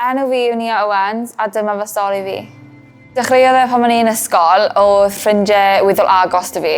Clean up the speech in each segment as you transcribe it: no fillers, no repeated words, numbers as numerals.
Enw fi yw Nia Owens a dyma fy stori fi. Dechreuodd e pan o'n i yn ysgol, oedd ffrindiau weddol agos 'da fi,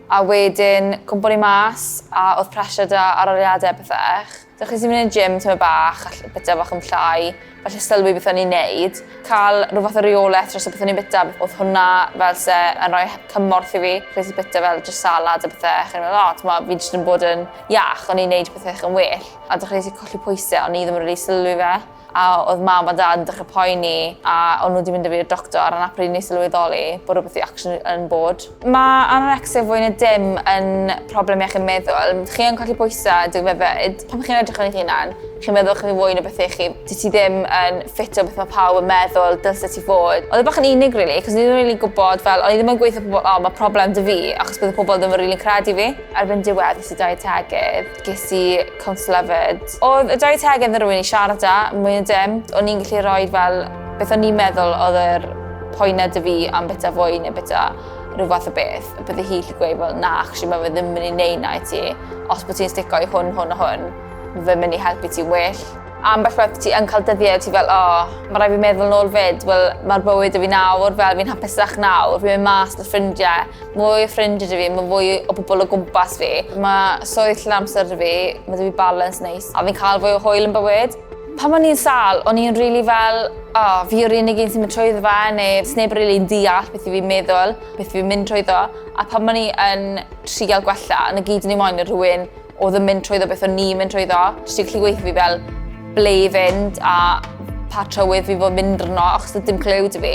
a wedyn cwmpo ni mas a oedd pressure 'da arholiadau a pethau. Dechreuais i mynd i'r gym tymed bach a bita bach yn llai, felly sylwi beth o'n i'n neud. Cael rhyw fath o reolaeth dros y beth o'n i'n bita, oedd hwnna fel se yn rhoi cymorth i fi. Dechreuais i bita fel just salad a pethau, ac o'n i'n meddwl, o, t'mo, fi jyst yn bod yn iach, o'n i'n neud pethau yn well. A dechreuais i colli pwysau, o'n i ddim yn rili sylwi fe. A oedd mam a dad yn dechrau poeni a o'n nhw wedi mynd â fi i'r doctor a 'na pryd nes i sylweddoli bod rhywbeth i actually yn bod. Mae anorexia fwy na dim yn problem iechyd meddwl. Chi yn colli pwysau dy hefyd. Pan chi'n edrych ar eich hunan, chi'n meddwl chi'n fwy na beth ych chi. Dwi ti ddim yn ffitio beth mae pawb yn meddwl dylse ti fod. Oedd e bach yn unig really, cos o'n i ddim yn really gwybod fel, o'n i ddim yn gweithio pobl, o, oh, mae problem dy fi, achos bydd y pobl ddim yn really credu fi. Erbyn diwedd, es i dietegydd, ges i cwnsela 'fyd. Oedd y dietegydd yn rhywun i siarad â, mwy na dim. O'n i'n gallu rhoi fel beth o'n i'n meddwl oedd yr poenau 'da fi am bita fwy neu bita rhyw fath o beth. Bydde hi gallu gweud fel na, actually mae fe ddim yn mynd i wneud na i ti. Os bod ti'n stico i hwn, hwn a hwn, mae fe'n mynd i helpu ti well. Ambell waith ti yn cael dyddiau ti fel, o, oh, mae rhaid fi meddwl nôl fyd, wel, mae'r bywyd 'da fi nawr, fel fi'n hapusach nawr, fi'n mynd mas 'da ffrindiau, Mwy o ffrindiau 'da fi, mae fwy o bobl o gwmpas fi. Mae swydd llawn amser 'da fi, mae 'da fi balans neis, a fi'n cael fwy o hwyl yn bywyd. Pan o'n i'n sâl, o'n i'n rili fel, o, oh, fi yw'r unig un sy'n mynd trwyddo fe, neu sneb rili'n deall beth i fi'n meddwl, beth fi'n mynd trwyddo. A pan o'n i yn trial gwella, yn y gyd o'n i moyn y rhywun oedd yn mynd trwyddo beth o'n i'n mynd trwyddo. Jyst i gallu gweithio fi fel ble i fynd a pa trywydd fi fod mynd arno, achos oedd dim cliw 'da fi.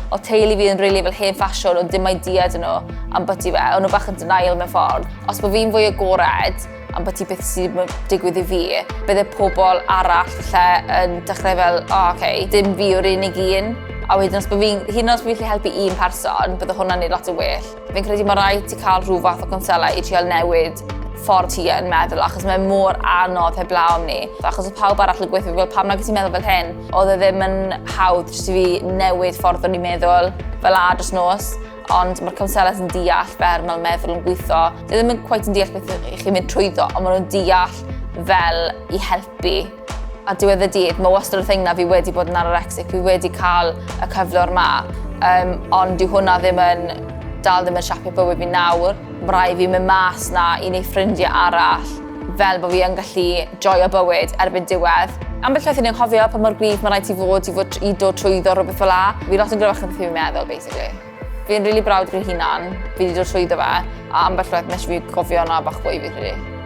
Oedd teulu fi yn rili fel hen ffasiwn, oedd dim idea 'da nhw am byti fe, o'n nhw bach yn denial mewn ffordd. Os bod fi'n fwy agored am byti beth sy'n digwydd i fi, bydde pobl arall falle yn dechrau fel, o, oh, okay, dim fi yw'r unig un. A wedyn os bod fi'n, hyd yn oed os bod fi'n gallu helpu un person, bydde hwnna'n neud lot o well. Fi'n credu mae rhaid ti cael rhyw fath o gwnsela i trial newid ffordd ti yn meddwl, achos mae mor anodd heblaw am ni. Achos oedd pawb arall yn gweithio fel, pam nag ti'n meddwl fel hyn? Oedd e ddim yn hawdd jyst i fi newid ffordd o'n i'n meddwl fel a dros nos. Ond mae'r cwnselas yn deall fel mae'r meddwl yn gweithio. Dwi ddim yn quite yn deall beth i chi'n mynd trwyddo, ond maen nhw'n deall fel i helpu. A diwedd y dydd, mae wastad y thing na fi wedi bod yn anorexic, fi wedi cael y cyflwr ma, ond dyw hwnna ddim yn, dal ddim yn siapio bywyd fi nawr. Mae rhaid fi mynd mas na i wneud ffrindiau arall fel bod fi yn gallu joio bywyd erbyn diwedd. Ambell waith i'n anghofio pa mor gryf mae rhaid ti fod i fod i dod trwyddo rhywbeth fel 'a. Fi lot yn gryfach na beth fi'n meddwl, basically. Fi'n rili browd o'r hunan, fi wedi dod trwyddo fe, a ambell waith mae eisiau fi gofio hwnna bach fwy fi credu.